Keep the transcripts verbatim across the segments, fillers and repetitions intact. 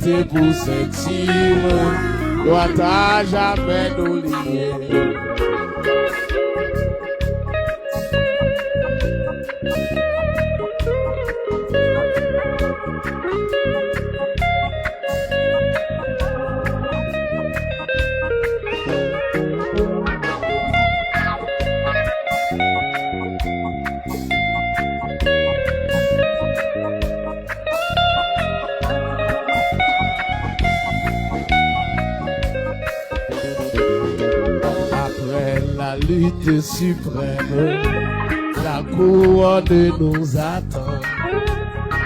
Pou senti mwen, dwat a jamè nou liye. Après la lutte suprême, la couronne nous attend.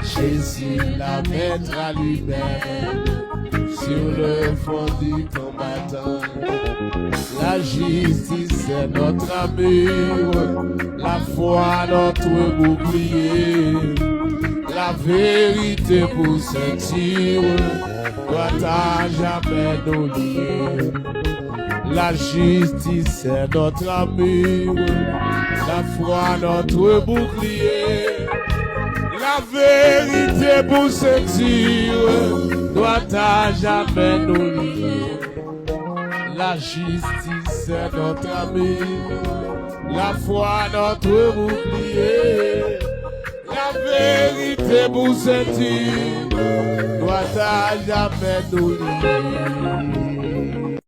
Jésus la mettra lui-même sur le front du combattant. La justice est notre armure, la foi notre bouclier, la vérité pour ceinture, dwat a jamè nou liye. La justice est notre armure, la foi notre bouclier, la vérité pour ceinture, dwat a jamè nou liye. La justice est notre armure, la foi notre bouclier, la vérité pour ceinture, dwat a jamè nou liye.